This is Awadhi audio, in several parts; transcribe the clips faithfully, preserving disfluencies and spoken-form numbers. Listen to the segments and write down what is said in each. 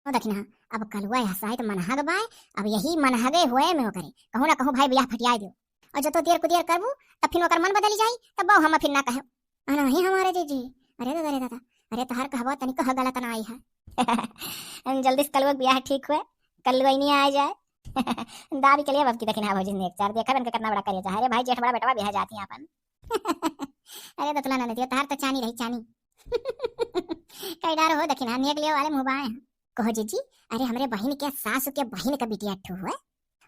ओ दखिनहा, अब कलुआ यह साइत मनहग बाय, अब यही मनहगे होए में ओकरे कहूँ ना कहूँ भाई बियाह फटियाए दियो। और जो तो देर कुदेर करबू, तब फिर ओकर मन बदल जाई, तब बहु हम फिर ना कहे। अरे नहीं हमारे जीजी, अरे दादा, अरे दादा, अरे तहार कहबो तनी कह गलत ना आई है। जल्दी से कलुआ के बियाह ठीक हुए, कलुआ ही नहीं आ जाए। दाबी के लिए अब की दखिनहा भौजी ने एक चार देखा बन के कितना बड़ा करिया चाहे। अरे भाई जेठ बड़ा बेटवा बियाह जाती है अपन। अरे दतला ना नदिया, तहार तो चानी रही चानी। कई डार हो दखिनहा नेक लियो वाले मुँह बाए हैं। कहो जीजी, अरे हमरे बहिन के सासु के बहिन का बिटिया ठू हुए,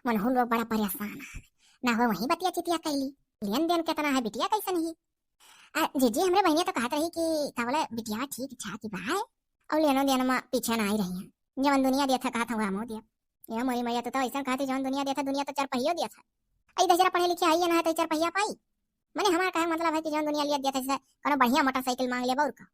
मनहू लोग बड़ा परेशान है, ना हो वही बतिया चितिया कैली, लेन देन कितना है, बिटिया कैसन ही? आ, जीजी, हमरे बहिनिया तो कहत रही कि का बोले बिटिया ठीक ठाक ही बाय, और लेनो देन में पीछे ना आई रही है, जवन दुनिया देत है कहत हुआ हमहू दिया। ये मोरी मैया, तो, तो ऐसा कहती जवन दुनिया देत है, दुनिया तो चार पहियो देत है। आई दस जरा पढ़े लिखे आई है ना है तो चार पहिया पाई। मने हमार कहे मतलब है कि जवन दुनिया लिया देत है, जैसे कोनो बढ़िया मोटरसाइकिल मांग लेबा और का।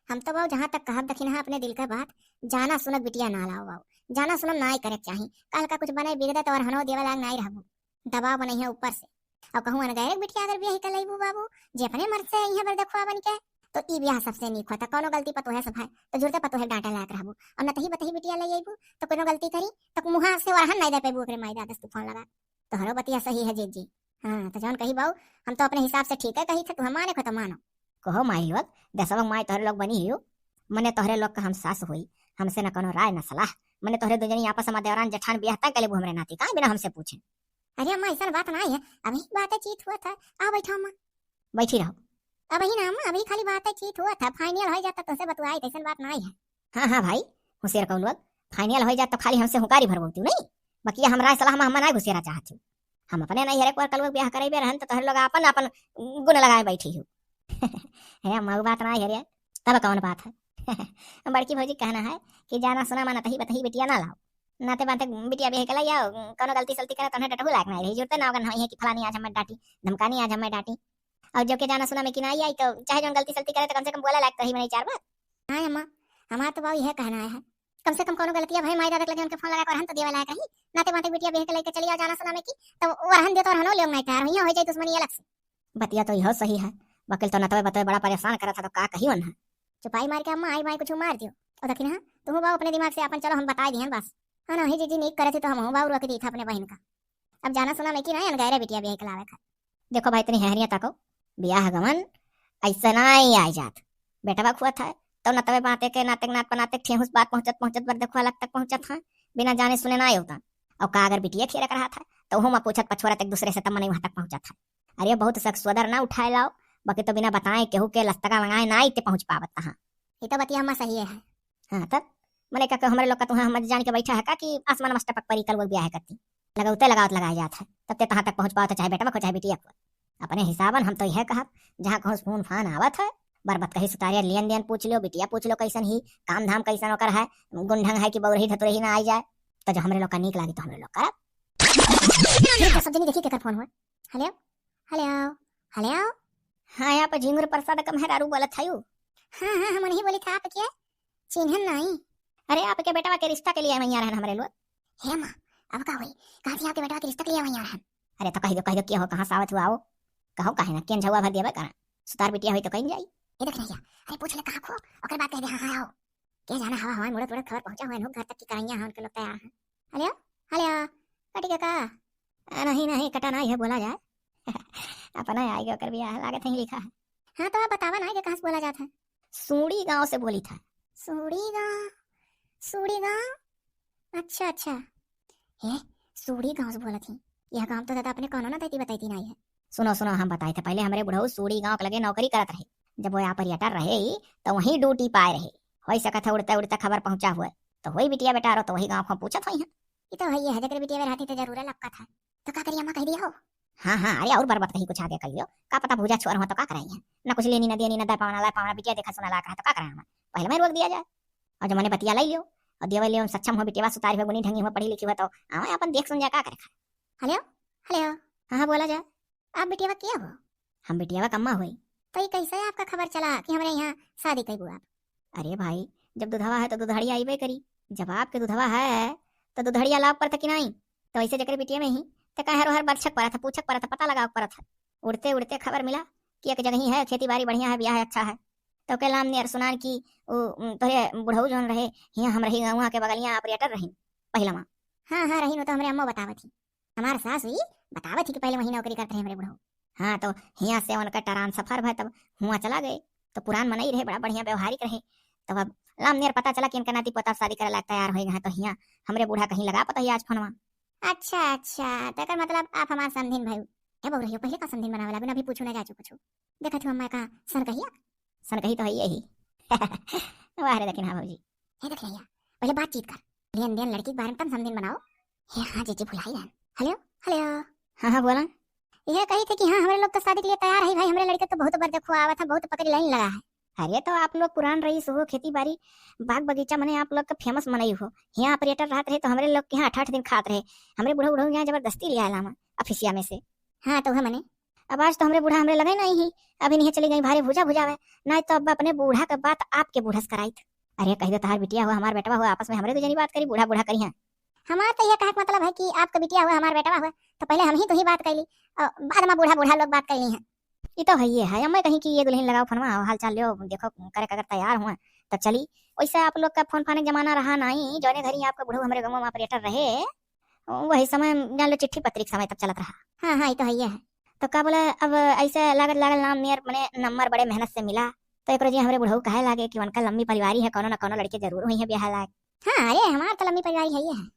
हम तो बाबू जहाँ तक कहब दखिनहा अपने दिल का बात, जाना सुनक बिटिया ना लाओ बाबू, जाना सुनक नाई करे के चाही। काल का कुछ बने बिगड़े तो अरहनो देवे लाग नाई रहबू, दबाव बनई है ऊपर से। और कहूँ अनगैरक बिटिया अगर बियाह कर लेबू बाबू, जे अपने मर्द से आई है बरदखुआ बन के, तो ई बियाह सबसे नीक होता। कौनो गलती पतोहे से भाई, तो जुरते पतोहे डांटे लायक रहबू। और नतही बतही बिटिया ले अइबू, तो कोनो गलती करी, तो मुँहा से अरहन नाई दे पेबू ओकरे माई दादा से तू फोन लगा। तोहरो बतिया सही है जीजी। हाँ, तो जौन कही बाऊ, हम तो अपने हिसाब से ठीक है कही थे, तू हम माने को तो मानो। कहो माई लोग, देसवा माई तोहरे लोग बनी हियो, मने तोहरे लोग का हम सास होई, हमसे न कोनो राय न सलाह, मने तोहरे दो जनी आपस में देवरान जेठान बियाह तय कर लेबू हमरे नाती का बिना हमसे पूछे। अरे अम्मा, ऐसा बात ना है, अभी बातें चीत हुआ था। आ बैठो अम्मा। बैठी रहो। अबही ना अम्मा, अभी खाली बातें चीत हुआ था, फाइनल हो जाता तो से बतुआई, ऐसा बात ना है। हाँ हाँ भाई, हुसेर कौन लोग, फाइनल हो जात तो खाली हमसे हुकारी भरबो तू नहीं, बकिया हमरा सलाह में हम ना घुसेरा चाहत हूँ। हम अपने नहीं हरे पर कलुआ के ब्याह करेबे रहन तो तोहरे लोग आपन आपन गुण लगाए बैठी हो। अरे मऊ बात ना है रे, तब कौन बात है? बड़की भौजी कहना है कि जाना सुना माना तही बतही बिटिया ना लाओ, नाते बाते बिटिया ब्याह के लाई आओ, कोनो गलती सलती करे तो उन्हें डटहू लायक नहीं रही, जुड़ते ना होगा नहीं है कि फलानी आज हमें डांटी, धमकानी आज हमें डांटी। और जो के जाना सुना में कि ना आई तो चाहे जौन गलती सलती करे तो कम से कम बोला लायक तो ही में नहीं चार बात। हाँ अम्मा, हमार तो बाबू यह कहना है, कम से कम कोनो गलतिया भाई माई दादा के लगे उनके फोन लगा के वरहन तो देवे लायक रही। नाते माते बिटिया बियाह के लेके चली आओ जाना सुना में की, तो वरहन दे तो वरहनो लेम नहीं तैयार हुई, हो जाए दुश्मनी अलग से। बतिया तो यहो सही है, वकील तो नतवे बतवे बड़ा परेशान करत है, तो का कही उन्हें? चुपाई मार के अम्मा आई माई कुछ मार दियो। और दखिनहा, तुहू बाबू अपने दिमाग से अपन चलो हम बताए दिहन बस। हाँ ना, ही जीजी नीक करे थे तो हम बाबू रोक दी था अपने बहन का। अब जाना सुना में की ना अनगैरे बिटिया बियाह के लावे खा। देखो भाई, तनी हेहरिया ताको, बियाह गवन ऐसा ना ही आए जात। बेटवा खुआ था, तो नतवे बाते के नाते नात पनाते ठेहुस बात पहुँचत पहुँचत बर देखो अलग तक पहुँचत है, बिना जाने सुने ना होता। और का अगर बिटिया खेले कर हाथ है, तो हम पूछत पछोरत एक दूसरे से तब मने वहाँ तक पहुँचत है। अरे बहुत सक सोदर ना उठाए लाओ, बाकी तो बिना बताए केहू के लस्तका लगाए ना इते पहुँच पावत तहाँ। ये तो बतिया अम्मा सही है। हाँ तब, मने का हमरे लोग का तुहाँ हम जान के बैठा है का कि आसमान मस्त टपक परी कल वो ब्याह करती। लगावते लगावत लगाए जात है, तब ते तहाँ तक पहुँच पावत है, चाहे बेटवा को, चाहे बिटिया को। अपने हिसाबन हम तो यह कहब, जहाँ कहूँ फोन फान आवत है, बरबत कही सुतारिया लेन देन पूछ लियो, बिटिया पूछ लियो कैसन ही, काम धाम कैसन ओकर है, गुण ढंग है कि बौरही धतुरही ना आई जाए, तो जो हमरे लोग का नीक लागी तो हमरे लोग करब। फिर तो सब जनी देखी केकर फोन हुआ। हेलो, हेलो, हेलो। हाँ, आप झिंगुर प्रसाद का मेहरारू बोलत हयू? हाँ, हाँ, हम उन्हीं बोली था, आप के? चिन्हन नाई। अरे, आपके बेटवा के रिश्ता के लिए वहीं आ रहन हमरे लोग। हे माँ, अब का होई? कहाँ से आपके बेटवा के रिश्ता के लिए वहीं आ रहन? अरे, तो कह दो, कह दो, के हो, कहाँ से आवत हुआ हो? कहो, काहे ना, केन झउआ भर देवे करा। सुतार बिटिया होई तो कहीं जाई। ये देख नहीं, अरे, पूछ ले कहाँ खो, ओकर बाद कह दे, हाँ, हाँ, आओ। के जाना हवा हवा मुड़त मुड़त खबर पहुँचा हुआ है, घर तक की कराइया हैं उनके लोग तैयार हैं। हेलो, हेलो, कटी का का? आ, नहीं, नहीं, कटा ना है, बोला जाए। अपना आएगा ओकर बियाह, लागत है लिखा है। हाँ, तो आप बतावा ना कि कहाँ से बोला जात है? सूड़ी गांव से बोली था। सूड़ी गांव, सूड़ी गांव, अच्छा, अच्छा। हे, सूड़ी गांव से बोलत ही। यह गांव तो दादा अपने कौनो ना तैती बतैती नाई है। सुनो, सुनो, हम बताए थे, पहले हमरे बुढ़ऊ सूड़ी गांव के लगे नौकरी करत रहे। जब वो यहाँ पर यटर रहे ही, तो वहीं ड्यूटी पाए रहे। हो सकत है उड़ते उड़ते खबर पहुंचा हुए, तो वही बिटिया बेटा रो तो वही गांव को पूछत होई है। ये तो वही है, जकर बिटिया रहती तो जरूर लपकत है। तो का करिए अम्मा, कह दिया हो? हाँ, हाँ, अरे और बरबत कहीं कुछ आगे कह लियो। का पता भूजा छोर हो तो का कराई है? ना कुछ लेनी, ना देनी, ना दे पावना, ला पावना, बिटिया देखा सुना ला कहा तो का कराई हम? पहले मैं रोक दिया जाए। और जो मैंने बतिया ले लियो, और देवे लियो सक्षम हो, बिटिया सुतारी हो, गुनी ढंगी हो, पढ़ी लिखी हो, तो आवे अपन देख सुन जाए का करे। हेलो, हेलो। हाँ, हाँ, बोला जाए। आप बिटिया के हो? हम बिटिया का अम्मा होई। तो ये कैसे आपका खबर चला कि हमरे यहाँ शादी कइबू आप? अरे भाई, जब दुधवा है तो दुधड़िया अइबे करी। जब आपके दुधवा है तो दुधड़िया लाव पड़त कि नहीं? तो ऐसे जकरे बिटिया में ही तो काहे रोहर बरछक पड़ा था, पूछक पड़ा था, पता लगाव पड़ा था। उड़ते उड़ते खबर मिला कि एक जगह ही है, खेती बाड़ी बढ़िया है, ब्याह है, अच्छा है। तो के लाम नियर सुनान कि उ, उम, तोहरे बुढ़ऊ जौन रहे, हियाँ हम रही गौवा के बगलिया operator रही पहिलवा। हाँ, हाँ, रही, वो तो हमरे अम्मा बतावत ही। हमार सास हुई बतावत ही कि पहले वही नौकरी करत रहे हमरे बुढ़ऊ। हाँ, तो हियाँ से उनका transfer भय तब हुआँ चला गए। तो पुरान मनई रहे, बड़ा बढ़िया व्यवहारिक रहे। तब अब लाम नियर पता चला कि इनका नाती पोता शादी करे लायक तैयार होइ गए, तो हियाँ हमरे बूढ़ा कहीं लगा पता ही आज फोनवा। अच्छा, अच्छा, तो एकर मतलब आप हमार समधिन भयू। ए बहू रहियो, पहले का समधिन बनावे लागू ना, अभी पूछू ना जाचू कुछू। देखत हूँ अम्मा का सनकहिया। सनकही तो है यही। वाह रे, लेकिन हाँ भौजी। हे देख रहिया, पहले बातचीत कर, लेन देन लड़की के बारे में तब समधिन बनाओ। हे हाँ जीजी, भुलाई रहन। हेलो, हेलो। हाँ, हाँ, बोला। यह कही थे कि हाँ, हमरे लोग तो शादी के लिए तैयार है भाई, हमरे लड़के तो बहुत बर देखो आवत है, बहुत पकड़ी लाइन लगा है। अरे तो आप लोग पुरान रईस हो, खेती बाड़ी, बाग बगीचा मने आप लोग का famous मनई हो। यहाँ operator रहत रहे तो हमरे लोग के यहाँ आठ आठ दिन खात रहे। हमरे बुढ़ऊ बुढ़ऊ यहाँ जबरदस्ती ले आला ऑफिसिया में से। हाँ तो वह मने अब आज तो हमरे बूढ़ा हमरे लगे नहीं ही, अभी नहीं चली गई भारे भूजा भुजावे, नहीं तो अब अपने बूढ़ा का बात आपके बूढ़ा से कराइत। अरे कह दो तहार बिटिया हुआ हमार बेटवा हुआ, आपस में हमरे दो जनी बात करी, बूढ़ा बूढ़ा करी हैं। हमार तो ये कहे के मतलब है कि आपका बिटिया हुआ हमार बेटवा हुआ, तो पहले हम ही तो ही बात कर ली और बाद में बूढ़ा बूढ़ा लोग बात कर ली हैं। ये तो है, ये है। अब मैं कहीं कि ये दुल्हन लगाओ फोनवा, हाल चाल लियो, देखो करे अगर तैयार हुआ तो चली। वैसे आप लोग का फोन फाने के जमाना रहा नहीं, जौने घरी आपका बुढ़ऊ हमरे गाँव में operator रहे, वही समय जान लो चिट्ठी पत्री के समय तब चलत रहा। हाँ, हाँ, ये तो है, ये है। तो का बोला, अब ऐसे लागत लागल नाम नियर मने नंबर बड़े मेहनत से मिला, तो एकरो जी हमरे बुढ़ऊ कहे लागे कि उनका लंबी परिवारी है, कोनो न कोनो लड़के जरूर हुई है ब्याह लायक। हाँ, अरे हमार तो लंबी परिवारी है, ये है।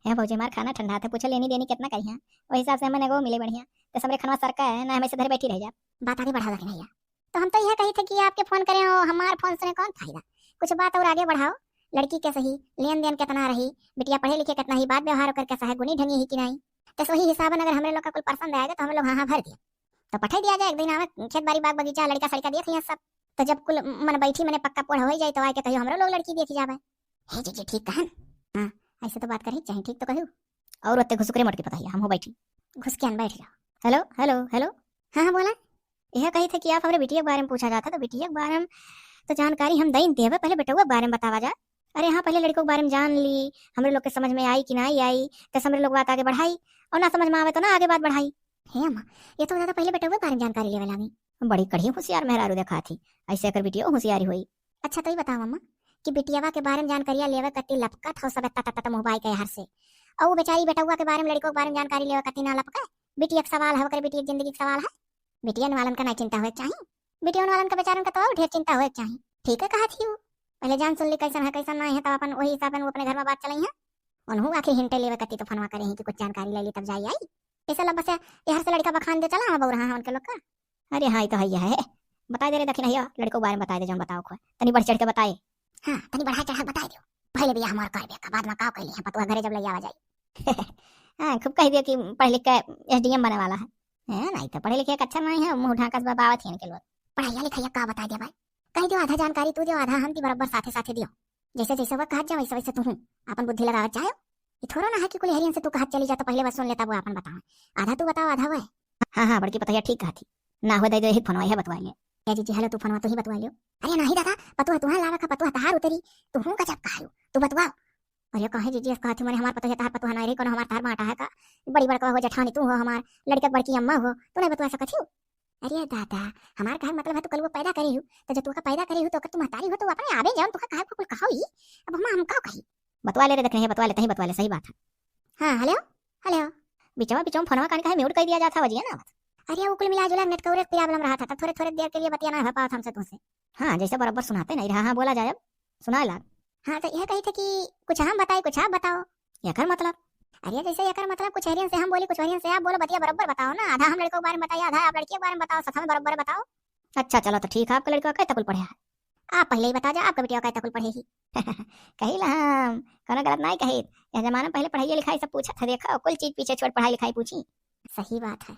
हे भौजी, हमार खाना ठंडा था, पूछो लेनी देनी कितना करी है, वही हिसाब से हमें एगो मिले बढ़िया, तो हमरे खनवा सर का है ना, हमें से धर बैठी रह जा। बात आगे बढ़ा दो भैया। तो हम तो यह कही थे कि आपके फोन करे हो, हमार फोन से कौन फायदा, कुछ बात और आगे बढ़ाओ। लड़की के सही लेन देन कितना रही, बिटिया पढ़े लिखे कितना ही, बात व्यवहार ओकर कैसा है, गुनी ढंगी ही कि नहीं, तो वही हिसाबन अगर हमरे लोग का कुल पसंद आएगा तो हम लोग हाँ हाँ भर दिए। तो पठाई दिया जाए, एक दिन आवे खेत बाड़ी बाग बगीचा, लड़का सड़का दिए थे सब, तो जब कुल मन बैठी मने पक्का पोढ़ हो जाए तो आए के कहियो हमरो लोग लड़की देखी जावे। हे जीजी, ठीक कहन। हाँ, ऐसे तो बात करी चाहे, ठीक तो कहू। और ओते घुसुकरे मटके पता है, हम हो बैठी। घुस के अन बैठ जाओ। हेलो, हेलो, हेलो। हाँ, हाँ, बोला। यह कही थे कि आप हमरे बिटिया के बारे में पूछा जाता, तो बिटिया के बारे में तो जानकारी हम दई देवे, पहले बेटउआ के बारे में बतावा जा। अरे हाँ, पहले लड़कों के बारे में जान ली, हमरे लोग के समझ में आई कि ना आई, तब हमरे लोग बात आगे बढ़ाई, और ना समझ में आवे तो ना आगे बात बढ़ाई। हे अम्मा, ये तो ज्यादा पहले बेटउआ के बारे में जानकारी लेवे लागी। बड़ी कढ़ी होशियार मेहरारू देखा थी, ऐसे अगर बिटिया होशियारी हुई। अच्छा तो ये बताओ अम्मा कि बिटियावा के बारे में जानकारिया लेवे कती लपकत हो सब तत तत मोबाइल के हर से, और वो बेचारी बेटउआ के बारे में, लड़कों के बारे में जानकारी लेवे कती ना लपके। बिटिया के सवाल है, ओकरे बिटिया के जिंदगी के सवाल है। बिटियन वालन का नहीं चिंता होए के चाही, बिटियन वालन का बेचारन का तो और ढेर चिंता होए के चाही। ठीक है कहा थी वो, पहले जान सुन ली कैसन है कैसन नहीं है, तब अपन वही हिसाब से वो अपने घर में बात चलाई है। उन्हों आखिर हिंटे लेवे कती तो फोनवा करे ही कि कुछ जानकारी ले ली तब जाई आई। ऐसा लग बस यार से लड़का बखान दे चला हम बउर हाँ उनके लोग का। अरे हाँ, ये तो है, है। बता दे रे दखिन भैया, लड़कों के बारे में बता दे, जौन बताओ खोए। तनी बढ़ चढ़ के बताए। हाँ, तनी बढ़ा चढ़ा के बताए दियो। पहले बियाह हमार कर बेका, बाद में काव कैली है, पतुआ घरे जब ले आवा जाई। हाँ, खूब कह दियो कि पढ़ लिख के एसडीएम बने वाला है। हैं, नहीं तो पढ़े लिखे के अच्छा नहीं है, मुंह ढांकस बबावत ही इनके लोग। पढ़ाइया लिखाइया का बता दिया भाई, कह दियो आधा जानकारी तू दियो, आधा हम दी बराबर साथे साथे दियो। जैसे जैसे वह कहत जा वैसे वैसे तू हूँ अपन बुद्धि लगावत जायो। ये थोड़ा ना है कि कुल हरियन से तू कहत चली जा तो पहले वह सुन लेता वो अपन बतावे, आधा तू बताओ आधा वह। हाँ, हाँ, बड़की पतैया ठीक कहत ही। ना हो दे दो यही फोनवा, यह बतवा ले। ए जीजी, हेलो, तू फोनवा तू ही बतवा लियो। अरे नाही दादा, पतुआ तुहा लावे का, पतुआ तहार उतरी, तू हूँ गजब कहायो, तू बतवाओ। अरे काहे जीजी, कहत हूँ, मने हमार पतोह तहार पतोह नाही रही, कोनो हमार तहार बाटा है का? बड़ी बड़का हो जेठानी तू हो हमार, लड़का के बड़की अम्मा हो, तू नहीं बतवा सकत हो? अरे दादा, हमार कहे मतलब है तू कलुआ पैदा करी हो, तो जब तू का पैदा करी हो तो ओकर तू महतारी हो तो अपने आवे जान तू का कहे कुल कहो ही, अब हम हम का कही? बतवा ले रे, देख नहीं बतवा ले, तही बतवा ले, सही बात है। हाँ, हेलो, हेलो। बिचवा बिचवा फोनवा कान काहे म्यूट कर दिया जाता वजिया ना। अरे वो कुल मिला जुला नेट कवरेज प्रॉब्लम रहा था, तब थोड़े थोड़े देर के लिए बतिया ना हो पावत हमसे तुमसे। हाँ, जैसे बराबर सुनाते नहीं रहा। हाँ, बोला जाए अब, सुनाए लाग। हाँ, तो यह कही थे कि कुछ हम बताए, कुछ आप बताओ। एकर मतलब? अरे जैसे एकर मतलब कुछ हरियन से हम बोली, कुछ हरियन से आप बोलो, बतिया बराबर बताओ ना, आधा हम लड़कों के बारे में बताइए, आधा आप लड़कियों के बारे में बताओ, सब हमें बराबर बताओ। अच्छा चलो तो ठीक है, आपका लड़का कै तक कुल पढ़े है? आप पहले ही बता जा, आपका बिटिया कै तक कुल पढ़े ही? कही ला हम, कोनो गलत नहीं कही। यह जमाना में पहले पढ़ाई लिखाई सब पूछा था, देखा कुल चीज पीछे छोड़ पढ़ाई लिखाई पूछी। सही बात है,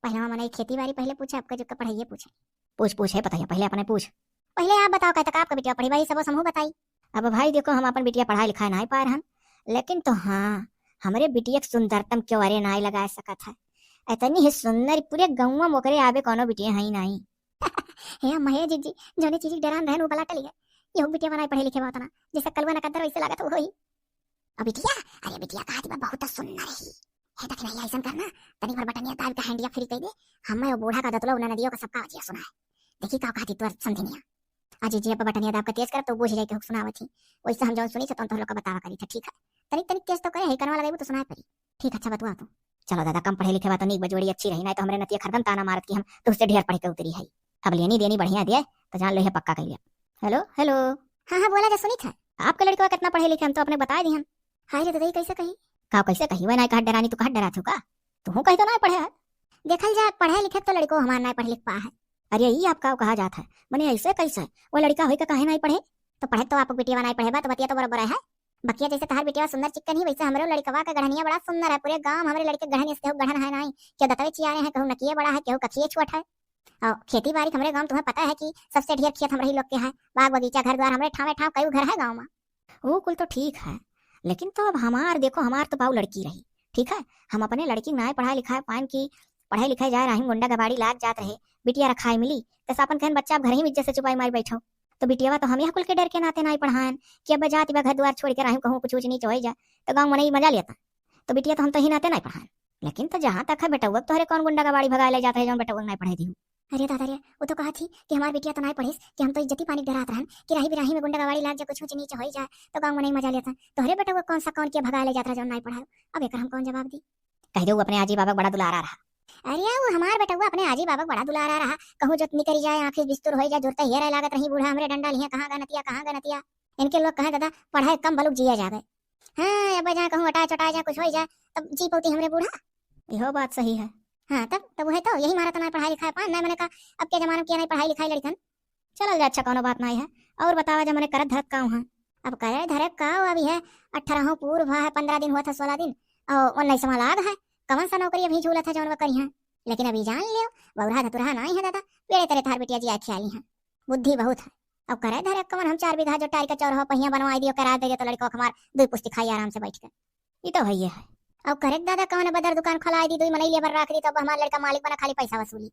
पहले मने खेती बाड़ी पहले पूछे, आपका जो का पढ़ाइए पूछे। पूछ पूछ है पता है, पहले अपने पूछ। पहले आप बताओ कै तक आपका बिटिया पढ़ी, भाई सब समूह बताई। अब भाई देखो, हम अपन बिटिया पढ़ाई लिखाई नहीं पाए रहन, लेकिन तो हाँ, हमरे बिटिया के सुंदरतम क्यों अरे नाई लगा सकत है। इतनी ही सुंदर पूरे गौवा में ओकरे आवे कोनो बिटिया है ही नहीं। हे अम्मा, हे जीजी, जोने चीज के डरान रहन वो बला टली है। ये बिटिया बनाई पढ़े लिखे बात ना, जैसे कलवा नकद्दर वैसे लागत हो होई। अब बिटिया, अरे बिटिया कहा थी बहुत सुंदर ही। हे देख नहीं ऐसन करना, तनी भर बटनिया दाब के हैंडिया फ्री कर दे, हमें वो बूढ़ा का दतलो उन्हें नदियों का सबका वजिया सुना है। देखी का कहा थी तोर समझनिया। अजी जी, अब बटनिया दाब के तेज करब तो बूझ जाई केहू सुनावत ही। वैसे हम जौन सुनी से तौन तोह लोग का बतावा करी था, ठीक है? तनिक तनिक तेज तो करे है, कनवा लगेबू तो सुनाए परी। ठीक, अच्छा बतवा तू। चलो दादा, कम पढ़े लिखे बा तो नीक बा, जोड़ी अच्छी रही, नहीं तो हमरे नतिया खरदम ताना मारत कि हम तुझसे ढेर पढ़ के उतरी है। अब लेनी देनी बढ़िया दिए तो जान लो है पक्का कहिए। हेलो, हेलो। हाँ हाँ, बोला जा, सुनी था। आपके लड़कवा कितना पढ़े लिखे, हम तो अपने बता दी हम। हाय रे दादा, ई कैसे कही? का कैसे कही? वह ना कहत डरानी, तू कहत डरात हो का? तू कही तो ना पढ़े है। देखल जा, पढ़े लिखे तो लड़को हमार ना पढ़ लिख पा है। अरे ई आप का कहा जात है, मने ऐसे कैसे? वो लड़का होई का काहे ना पढ़े? तो पढ़े तो आप बिटिया ना पढ़े बा, तो बतिया तो बराबर है। बकिया जैसे तहार बिटिया सुंदर चिक्कन ही, वैसे हमरो लड़कवा का गढ़निया बड़ा सुंदर है। पूरे गांव हमरे लड़के गढ़न से गढ़न है नहीं, क्या दतवे चियारे हैं, केहू नकिए बड़ा है, केहू कखिए छोट है। और खेती बाड़ी हमरे गांव तुम्हें पता है कि सबसे ढेर खेत हमरे ही लोग के है, बाग बगीचा घर द्वार हमरे ठावे ठाव कई घर है गांव में। वो कुल तो ठीक है, लेकिन तो अब हमार देखो, हमार तो बाऊ लड़की रही, ठीक है? हम अपने लड़की के नाय पढ़ाए लिखाए पाएन की पढ़ाई लिखाई जाए रही, गुंडा गबाड़ी लाग जात रहे, बिटिया रखाए मिली, तस अपन कहन बच्चा अब घर ही में इज्जत से चुपाई मारी बैठो। तो बिटियावा तो हम यह कुल के डर के नाते नाय पढ़ाएन कि अब जात बा घर द्वार छोड़ के रही, कहूँ कुछ ऊँच नीच हो जाए तो गाँव मनई मजा लेता। तो बिटिया तो हम तो ही नाते नाय पढ़ाएन, लेकिन तो जहाँ तक है बेटौआ, तोहरे कौन गुंडा गबाड़ी भगाए ले जात रहे जौन बेटौआ नाय पढ़ाई दी? अरे दादा रे, वो तो कहा थी कि हमार बिटिया तो नाय पढ़िस, कि हम तो इज्जती पानी के डरात रहन कि राही बिराही में गुंडा गवाड़ी लाग जाए, कुछ ऊँच नीच होई जाए तो गाँव मनई मजा लेता। तोहरे बेटवा कौन सा कौन के भगाए ले जात रहा जौन नाय पढ़ायो। अब एकर हम कौन जवाब दी? कह दो अपने आजी बाबा बड़ा दुलारा रहा। अरे वो हमार बेटवा अपने आजी बाबा बड़ा दुलारा रहा, कहूँ जो निकरी जाए, आँखी बिस्तुर होई जाए, जुरते हेरे लागत रही बूढ़ा हमरे डंडा लिहे, कहाँ गनतिया, कहाँ गनतिया। इनके लोग कहे दादा पढ़ाए कम बलुक जिया जावे। हाँ, अब जहाँ कहूँ अटाए चटाए जाए, कुछ होई जाए, तब जी पौती हमरे बूढ़ा। इहो बात सही है। हाँ, तब, तब वह तो यही मारा तो ना पढ़ाई लिखाई पान, ना मने का अब के जमाना में किया नहीं पढ़ाई लिखाई लड़कन। चलल जा, अच्छा, कौनो बात नहीं है। और बतावा जा, मने करत धरत का हुआ? अब करे धरे का हो, अभी है अठारह पूर्व है, पन्द्रह दिन हुआ था, सोलह दिन, और उन्नीस लाग है। कवन सा नौकरी अभी झूलत है जौन वो करी है? लेकिन अभी जान लियो, बौरा धतुरहा नहीं है दादा, पेड़े तरे तहार बिटिया जी आखियाली है। बुद्धि बहुत है। अब करे धरे कवन हम चार बीघा जो टारी का चौराहा पहिया बनवाई दियो, करा दे तो लड़का हमार दुई पुस्ती खाई आराम से बैठ के। ई तो हइये है। अब करे दादा कवन बदर दुकान खोलाई दी, दुई मनई लेबर राख दी, तब हमार लड़का मालिक बना, खाली पैसा वसूली।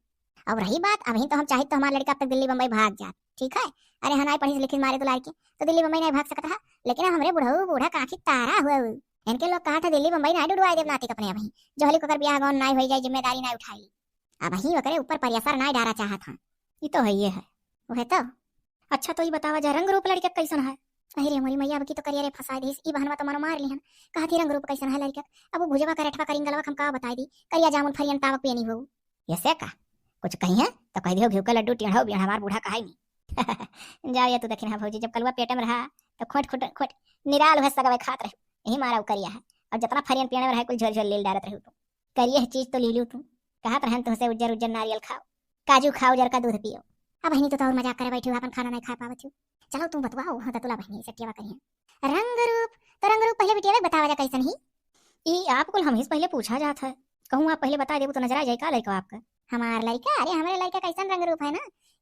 अब रही बात, अभी तो हम चाहित तो हमार लड़का अब तक दिल्ली बम्बई भाग जात, ठीक है? अरे हाँ, नाई पढ़ी लिखी मारे दुलार के, तो दिल्ली बम्बई नहीं भाग सकत रहा, लेकिन अब हमरे बुढ़ऊ बूढ़ा काकी तारा हुआ। इनके लोग कहा था दिल्ली बम्बई नाई डुडवाए देव नाती अपने अभी, जो हली कोकर ब्याह गौन नाई होई जाए, जिम्मेदारी नाई उठाई। अब ही ओकरे ऊपर परियसर नाई डारा चाहत हाँ। ई तो हइये है। वह तो। अच्छा तो ई बतावा जा, रंग रूप लड़के कैसन है? अरे मोरी मैया, अब की तो करिया रे फंसा दीस, ई बहनवा तो मनो मार लिहन। कहा थी रंग रूप कैसन है लड़के? अब वो भुजवा करेठवा करिंगलवा हम का बताई दी, करिया जामुन फरियन तावक पेनी हो। ऐसे का? कुछ कही है तो कह दियो घिव का लड्डू टेढ़ो बिया हमार बूढ़ा कहाई में। जाओ या तू दखिन, हाँ भौजी, जब कलुआ पेट में रहा तो खोट खोट खोट निराल हुआ सगवे खात रहे, यही मारा वो करिया है। और जितना फरियन पेड़ में रहे कुल झोल झोल लील डारत रहे तू। करिया चीज तो लीलू तू। कहत रहन तुमसे उज्जर उज्जर नारियल खाओ, काजू खाओ, उजर का दूध पियो। अब बहनी तो, तो और मजाक करे बैठी हो, अपन खाना नहीं खा पावत हो। चलो तू बतवाओ, हाँ ततुला बहनी सटियावा करिए। रंग रूप, तो रंग रूप पहले बिटिया बतावा जा कैसन ही? ई आप कुल हम ही से पहले पूछा जात है। कहूँ आप पहले बता देबू तो नजरा जाए का लड़का आपका? हमार लड़का? अरे हमरे लड़का कैसन रंग रूप है ना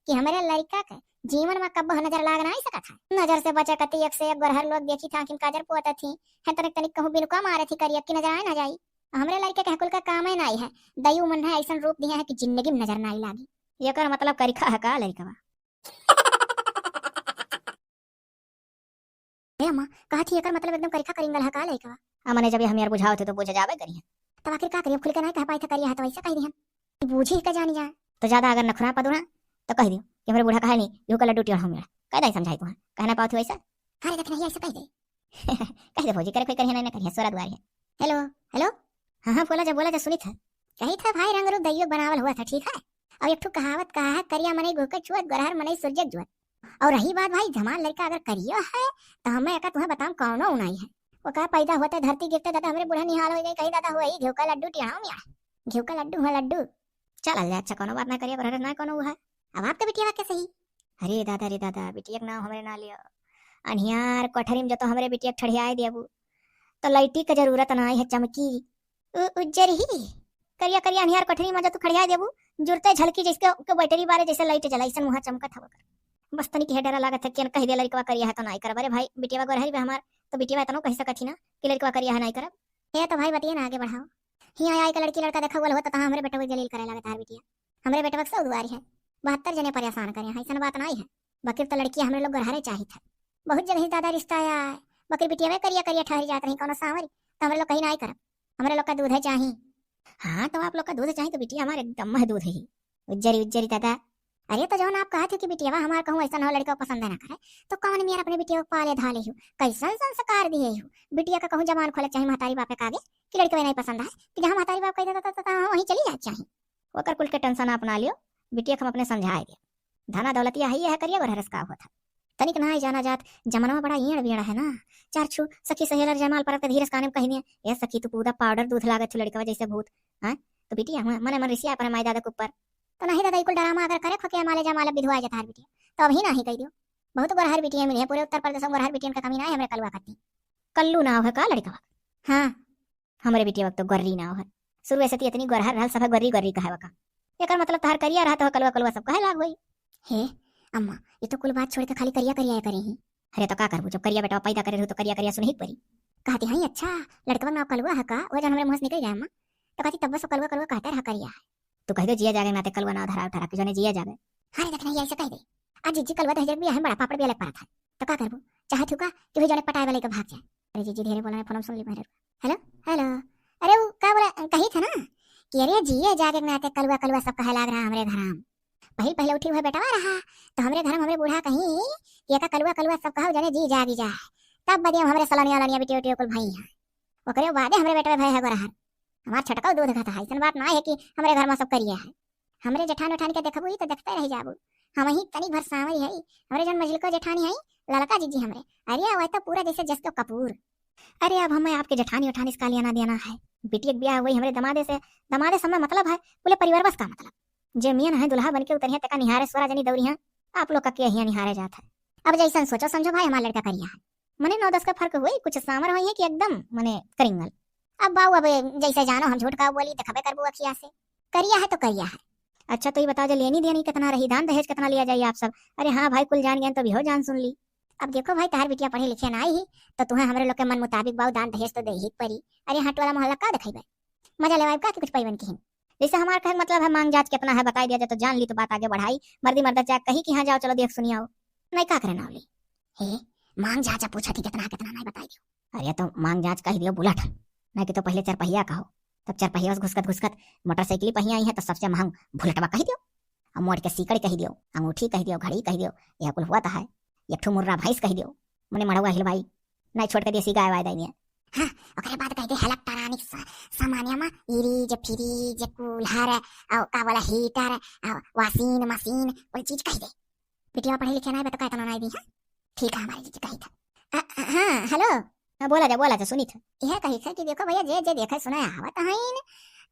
कि हमरे लड़का के जीवन में कब्बो नजर लाग नहीं सकत है। नजर से बचे कती एक से एक गोरहर लोग देखी था कि काजर पोतत थी, है तनिक तनिक कहूँ बिनुका मारे थी करिया की नजर आए ना जाई। हमरे लड़के के कुल का काम ही नाई है, दयू मन है ऐसन रूप दिया है कि जिंदगी में नजर नाई लागी। एकर मतलब करिखा है का लड़कवा? ए अम्मा, कहा थी एकर मतलब एकदम करिखा करिंगल है का लड़कवा? आ, मने जब ये हम यार बुझावत है तो बुझ जावे करिए। तब आखिर का करिए, खुल के नहीं कह पाई था करिया है तो ऐसे कह दिहन। तू बूझी का जानी जा। तो ज्यादा अगर नखरा पदू ना तो कह दियो कि हमरे बूढ़ा कहा नहीं, यू का लड्डू टियोड़ हो मेरा। कह दे समझाई तुहा, कहना पावत हो ऐसा? अरे देख नहीं ऐसे कह दे। कह दे भौजी, करे कोई करिए नहीं ना करिए, सोरा दुआरी है। हेलो, हेलो। हाँ हाँ, बोला जा, बोला जा, सुनी था। कही था भाई, रंग रूप दइयो बनावल हुआ था, ठीक है? अब एक ठो कहावत कहा है, करिया मनई गुह के छुअत, गोरहर मनई सूरज के जुअत। और रही बात भाई, हमार लड़का अगर करियो है तो हमें एका तुम्हें बताऊं कौनो उनाई है। वो का पैदा होते धरती गिरते दादा हमरे बूढ़ा निहाल हो गई, कहीं दादा हुआ ही घिव का लड्डू टियाड़ो मिया। घिव का लड्डू हुआ लड्डू। चल जा, अच्छा कौनो बात ना करिए, गोरहर ना कौनो हुआ है। अब आपके बिटिया के सही। अरे दादा रे दादा, बिटिया के नाम हमरे ना लियो। अनियार कोठरी में जो तो हमरे बिटिया के ठड़ियाए दियाबू तो लाइटी के जरूरत ना है, चमकी। उ-, उज्जर ही करिया करिया अनियार कोठरी में जो तू खड़ियाए देबू, जुरते झलकी जैसे के बैटरी बारे जैसे लाइट जला, ऐसन मुहा चमकत हवा कर। बस तनिक है डरा लागत है कि कह दे लड़कवा करिया है तो नाई करब। अरे भाई, बिटिया गोरहरी बा हमार, तो बिटिया इतनो कह सकत ही ना कि लड़कवा करिया है नाई करब। ये तो भाई बतिया ना आगे बढ़ाओ। हियाँ आई के लड़की लड़का देखा हुआ होता तो हमरे बेटवा जलील करे लागत है बिटिया। हमरे बेटवा के सौ दुआरी है, बहत्तर जने परेशान करे हैं, ऐसन बात नाई है। बकिर तो लड़की हमरे लोग गोरहरे चाहित है। बहुत जगह दादा रिश्ता आया है, बकिर बिटिया में करिया करिया ठहरी जात रही, कौनो सांवरी, तो हमरे लोग कहीं नाई करब। हमरे लोग का दूध है चाही। हाँ, तो आप लोग का दूध चाही तो बिटिया हमारे एकदम मह दूध ही। उज्जरी उज्जरी दादा, अरे तो जौन आप कहत हो कि बिटियावा हमार कहूँ ऐसा हो लड़का पसंद ना करे, तो कौन मेर अपने बिटिया को पाले धाले हो, कैसन संस्कार दिए हो? बिटिया का कहूँ जबान खोले चाहे महतारी बापे का आगे कि लड़का नहीं पसंद है, कि जहाँ महतारी बाप कह देता था, तो वहीं चली जाए चाहे। ओकर कुल के टेंशन आप ना लियो, बिटिया के हम अपने समझाए दे। धना दौलतिया है, यह करिया गोरहरस का होता। तनिक ना जाना जात, जमाना बड़ा ईड़ बीड़ है ना। चार छू सखी सहेलर जयमाल परत के धीरज काने में कही दिए, "ए सखी, तू पूरा पाउडर दूध लागत छु लड़कवा जैसे भूत।" हाँ, तो बिटिया हुआ मने मन रिसिया पर माई दादा के ऊपर। तो नहीं दादा, ई कुल ड्रामा अगर करे खोके माले जमाले विधवा जाता हर बिटिया, तो अभी ना ही कह दियो। बहुत गोरहर बिटिया मिली है पूरे उत्तर प्रदेश में, गोरहर बिटियन का कमी ना है हमरे कलवा खाती। कल्लू नाव है का लड़कवा? हाँ। हमरे बिटिया वक्त तो गोर्री नाव है। शुरू से ती इतनी गोरहर रहल, सब गोर्री गोर्री कहे वका। एकर मतलब तहर करिया रहा तो कलवा कलवा सब कहे लाग होई। हे अम्मा, ये तो कुल बात छोड़ के खाली करिया करिया करे ही। अरे तो का करबू, जब करिया बेटवा पैदा करे रहू तो करिया करिया सुनही के परी। कहती हई, "अच्छा, लड़कवा नाव कलवा है का?" वो जौन हमरे मुँह से निकल जाए अम्मा, तो कहती, "तब बस वो कलवा कलवा कहते रहा करिया है।" तू कह दे जिया जागे नाते कलवा नाव धरा उठा के जौने जिया जागे। हाँ रे, देख नहीं ऐसे कह दे। आज जीजी कलवा दहेज में बियाह में बड़ा पापड़ भी अलग परत है। तो का करबू? चाहत हूँ का कि वही जौने पटाए वाले के भाग जाए। अरे जीजी धीरे बोला, फोन सुन ली मेरे। हेलो, हेलो। अरे वो का बोला, कही था ना कि अरे जिया जागे नाते कलवा कलवा सब कहे लाग रहा हमरे घर में। पहिल पहिले उठी हुए बेटवा रहा, तो हमरे घर में हमरे बूढ़ा कहीं कि एका कलुआ कलुआ सब कहो जने जी जागी जाए। तब बदे हमरे सलोनिया लोनिया बिटिया उटिया कुल भई है। ओकरे बादे हमरे बेटवे भए है गोरहर। हमार छोटकौ दूध घत है, ऐसन बात ना है कि हमरे घर में सब करिया है। हमरे जेठान उठान के देखबू ही तो देखते रह जाबू। हम ही तनी भर सांवरी है, हमरे जौन मझिलको जेठानी है, ललका जीजी हमरे। अरे वह तो पूरा जैसे जस के कपूर। अरे अब हमें आपके जेठानी उठानी से का लेना देना है? बिटिया के ब्याह हुई हमरे दमादे से, दमादे से हमें मतलब है, पूरे परिवार बस का मतलब। जे मियन है दुल्हा बन के उतरिया तेका निहारे सोरा जनी दौरी हैं, आप लोग का के हिया निहारे जात है। अब जैसन सोचो समझो भाई, हमार लड़का करिया है, मने नौ दस का फर्क हुई, कुछ सांवर हुई है कि एकदम मने करिंगल। अब बाऊ, अब जैसे जानो, हम झूठ का बोली, देखबे करबू अखिया से, करिया है तो करिया है। अच्छा तो ये बताओ, जे लेनी देनी कितना रही, दान दहेज कितना लिया जाई आप सब? अरे हाँ भाई, कुल जान गए तो भी हो जान सुन ली। अब देखो भाई, तहार बिटिया पढ़े लिखे ना आई ही, तो तुम्हें हमरे लोग के मन मुताबिक बाऊ दान दहेज तो दे ही परी। अरे हाँ, टोला मोहल्ला का देखेबे? मजा लेवाई का कि कुछ पैबन किहिन? जैसे हमार कहे के मतलब है, मांग जांच कितना है बताई दिया जाए तो जान ली तो बात आगे बढ़ाई। मर्दी मर्दा चाहे कही कि हाँ जाओ चलो देख सुनियाओ, नहीं का करे नावली। हे, मांग जांच पूछत ही कितना कितना नहीं बताई दियो। अरे तो मांग जांच कही दियो बुलेट, नहीं कि तो पहले चरपहिया कहो, तब चरपहिया से घुसकत घुसकत मोटरसाइकिल पहिया आई है तो सबसे महंग बुलेटवा कही दियो, और मोड़ के सीकड़ी कही दियो, अंगूठी कही दियो, घड़ी कही दियो, यह कुल हुआ तो है, एक ठो मुर्रा भैंस कही दियो, मने मड़वा हिलवाई, नहीं छोड़ के देसी गाय वाय दैनिया। हाँ, ओकरे बाद कह दे इलेक्ट्रॉनिक सा-, सामानिया मा इरीज, फ्रीज, कूलर, और का बोला, हीटर, और वाशिंग मशीन, कुल चीज कह दे। बिटिया पढ़े लिखे ना है, तो कहता ना दी है। ठीक है, हमारे जीजी कही था। अ, अ, हाँ, हेलो। हाँ, बोला जा, बोला जा, सुनी था। यह कही था कि देखो भैया, जे, जे देखे सुने आवत हईन,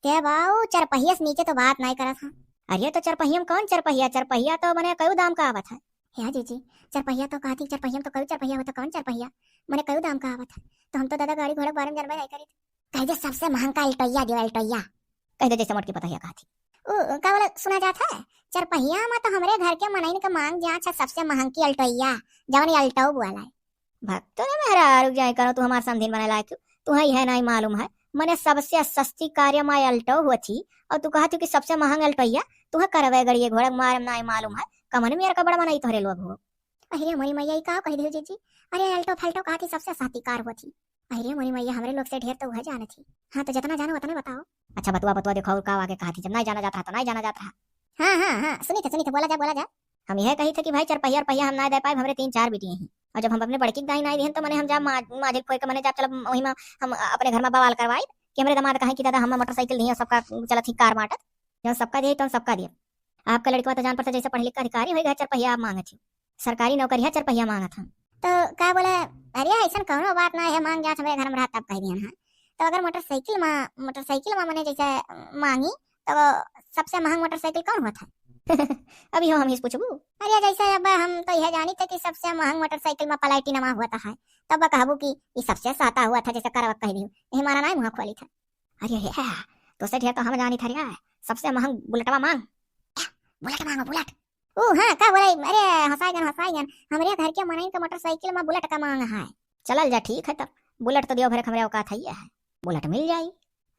ते बाऊ चरपहिया से नीचे तो बात नहीं करत हाँ। अरे तो चरपहिया में कौन चरपहिया? चरपहिया तो मने कई दाम का आवत है। हे जीजी, चरपहिया तो कहती, चरपहिया में तो कई चरपहिया होता, कौन चरपहिया? मने कई दाम का आवत है। तो हम तो दादा गाड़ी घोड़ा के बारे में जानबे नहीं करी। कह दे सबसे महंगा अल्टोइया दियो, अल्टोइया। कह दे जैसे मोटकी पतहिया कहती। उ, का बोला सुना जात है? चरपहिया में तो हमरे घर के मनइन के मांग जांच है सबसे महंगी अल्टोइया, जवन अल्टो बुआला है। भक्तो ने मेहरा रुक जाए करो, तू हमार समधिन बने लायक हो। तू है, है नहीं मालूम है, मने सबसे सस्ती कार्य में अल्टो हुआ थी, और तू कहती कि सबसे महंग अल्टोइया, तू है करवे गड़िए घोड़े मारे में नहीं मालूम है, कमन मेर का बड़ा मनई तोहरे लोग हो। अरे मोरी मैया, ई का कह दे जीजी? अरे अल्टो फल्टो कहती सबसे सस्ती कार हुआ थी। अरे मोरी मैया, हमरे लोग से ढेर तो वह जानत ही। हाँ, तो जितना जानो उतने बताओ। अच्छा, बतुआ, बतुआ देखो, और का आगे कहा थी, जब नहीं जाना जात रहा, तो नहीं जाना जात रहा। हाँ, हाँ, हाँ, सुनी थे, सुनी थे, बोला जा, बोला जा। हम यह कही थे कि भाई, चरपहिया रपहिया हम नहीं दे पाए, हमरे तीन चार बिटिया ही। और जब हम अपने बड़की के दाई नहीं दिहन, तो मने हम जा मा-, माजिल खोए के मने जा, चलब वही में हम अपने घर में बवाल करवाई कि हमरे दामाद कहे कि दादा, हम मोटरसाइकिल दिए, सबका चलत ही कार बांटत, जौन सबका दिए, तौन सबका दिए। आपका लड़कवा तो जान पड़ता जैसे पढ़ लिख के अधिकारी हो गया, चरपहिया आप मांगत ही। सरकारी नौकरिया चरपहिया मांगत हन। तो का बोले, अरे ऐसन कौनो बात ना है, मांग जांच हमरे घर में रहा तब कह दिहन हाँ। तो अगर मोटरसाइकिल मा, मोटरसाइकिल मा मने जैसे मांगी, तो सबसे महंग मोटरसाइकिल कौन होत है? अभी हो हम ही से पूछबू। अरे जैसे अब हम तो यह जानी थे कि सबसे महंग मोटरसाइकिल मा प्लैटिनमा होत है, तब कहबू कि ये सबसे सस्ता होत है, जैसे करवा कह दियो, यही मारा ना मुँह खोली था। अरे हे, तो से ढेर तो हम जानी था रे, सबसे महंग बुलेटवा मांग। बुलेट मांगो, बुलेट। ओ हाँ, का बोले? अरे हंसाई गन, हंसाई गन, हमरे घर के मनई के मोटरसाइकिल मा बुलेट का मांग है। चलल जा, ठीक है, तब बुलेट तो दियो भरे हमरे औकात है, ये है, बुलेट मिल जाई।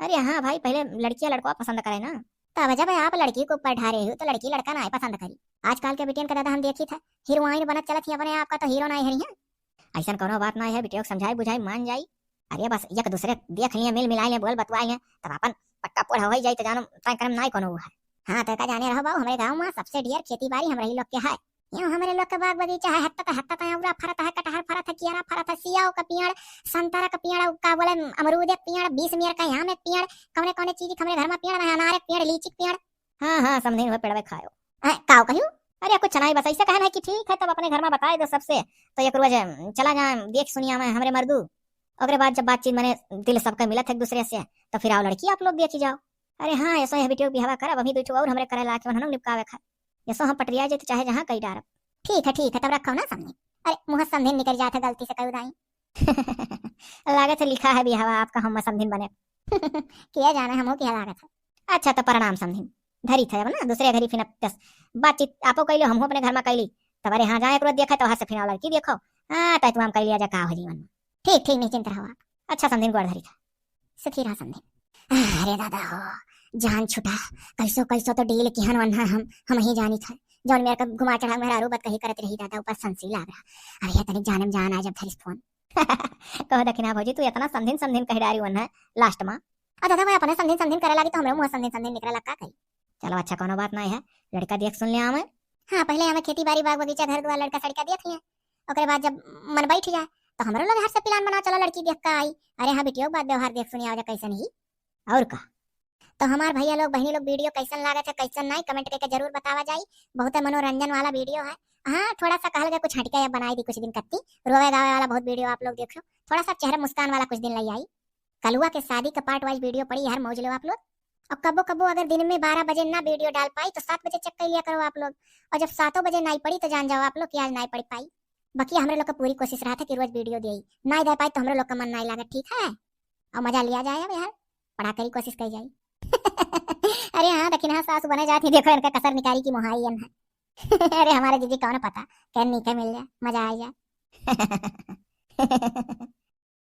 अरे हाँ भाई, पहले लड़किया लड़कवा पसंद करे ना। तब जब आप लड़की के ऊपर ढारे हो तो लड़की लड़का ना पसंद करी। आजकल के बिटियन के दादा हम देखी था, हीरोइन बनत चलत ही, अपने आप का तो हीरो ना हरी है। ऐसन कौनो बात ना है, बिटिया के समझाई बुझाई मान जाई। अरे बस एक दूसरे देख लिए, मिल मिलाई ले, बोल बतुआई ले, तब अपन पक्का पोढ़ हो ही जाई, तो जानो तय करम नाई कोनो है। हाँ, तो का जाने रहो बाबू, हमरे गाँव मा सबसे ढेर खेती बारी हमरे ही लोग के है। यूँ हमरे लोग के बाग बगीचा है, हत्ता त, हत्ता त अउरा फरत है, कटहर फरत है, कियरा फरत है, सियाव का पेड़, संतरा का पेड़, अउ का बोले, अमरूद एक पेड़, बीस मेर का आम एक पेड़, कौने कौने चीज के हमरे घर मा पेड़ है, अनार एक पेड़, लीची के पेड़। हाँ, हाँ, समधिन, वह पेड़वे खायो। हैं, काव कहियो? अरे, कुछ नहीं, बस ऐसे कहना है कि ठीक है, तब अपने घर मा बताए दो सबसे, तो एक रोज, अम, चला जाए, देख सुनिया मैं, हमरे मर्दू। ओकरे बाद जब बातचीत मने दिल सबका मिलत है एक दूसरे से, तो फिर आओ लड़की आप लोग देखी जाओ। अरे हाँ, ऐसा है, बिटियो बिहावा करब, अभी दो ठो और हमरे करे लायक मन हनु निपकावे खाए। ऐसा हम पटरिया जे तो चाहे जहाँ कई डारब। ठीक है, ठीक है, तब रखो ना समधिन। अरे, मुँह समधिन निकल जात है गलती से कई उदाई। लागत है लिखा है बिहावा आपका, हम समधिन बने। किया जाना हमो किया लागत है। अच्छा, तो प्रणाम समधिन। धरी था अब ना, दूसरे घरी फिर अब तस बातचीत आपो कैलो, हमहू अपने घर मा कैली। तब अरे हाँ, जाए एक रोज देखा, तो वहाँ से फिर आओ लड़की देखो। हाँ, तो तू हम कैली आजा का हो जीवन मा। ठीक, ठीक, निश्चिंत रहो आप। अच्छा समधिन, गोड़ धरी था। सुखी रहा समधिन। अरे दादा हो, जान छुटा, कैसो कैसो तो डील किहन वन्हा हम, हम ही जानी था। जौन मेरे का घुमा चढ़ा मेहरारू बत कही करत रही दादा, ऊपर संसी लाग रहा। अरे ये तनिक जाने में जान आ जब धरिस फोन। कहो दखिना भौजी, तू इतना समधिन समधिन कह डारी वन्हा लास्ट मा। आ दादा, मैं अपने समधिन समधिन करे लागी तो हमरे मुँह समधिन समधिन निकले लग का कही। चलो अच्छा, कोनो बात नहीं है, लड़का देख सुन ले आवे। हाँ, पहले हमें खेती बारी, बाग बगीचा, घर दुआर, लड़का सड़का देख लिए, ओकरे बाद जब मन बैठ जाए तो हमरो लोग हर से प्लान बना, चलो लड़की देख का आई। अरे हाँ बिटियो, बात व्यवहार देख सुनी, आओ जा कैसन ही। और का? तो हमार भैया लोग, बहनी लोग, वीडियो कैसन लागत है, कैसन नहीं, कमेंट करके जरूर बतावा जाई। बहुत मनोरंजन वाला वीडियो है। हाँ, थोड़ा सा कहल गया कुछ हटके या बनाई दी कुछ दिन कत्ती, रोवे गावे वाला बहुत वीडियो आप लोग देख लो, थोड़ा सा चेहरा मुस्कान वाला कुछ दिन ले आई। कलुआ के शादी का पार्ट वाइज वीडियो पड़ी यार, मौज लो आप लोग। और कबो कबो अगर दिन में बारह बजे ना वीडियो डाल पाई तो सात बजे चेक कर लिया करो आप लोग। और जब सातों बजे नाई पड़ी तो जान जाओ आप लोग कि आज नाई पड़ी पाई। बाकी हमरे लोग का पूरी कोशिश रहा था कि रोज वीडियो दिए, नाई दे पाई तो हमरे लोग का मन नाई लागत, ठीक है। और मजा लिया जाए अब यार, पढ़ा करी कोशिश करी जाए। अरे हाँ, दखिनहा सास बने जाती, देखो इनका कसर निकारी की मोहाई है। अरे हमारे जीजी कौन पता, कहीं नीचे मिल जाए, मजा आ जाए।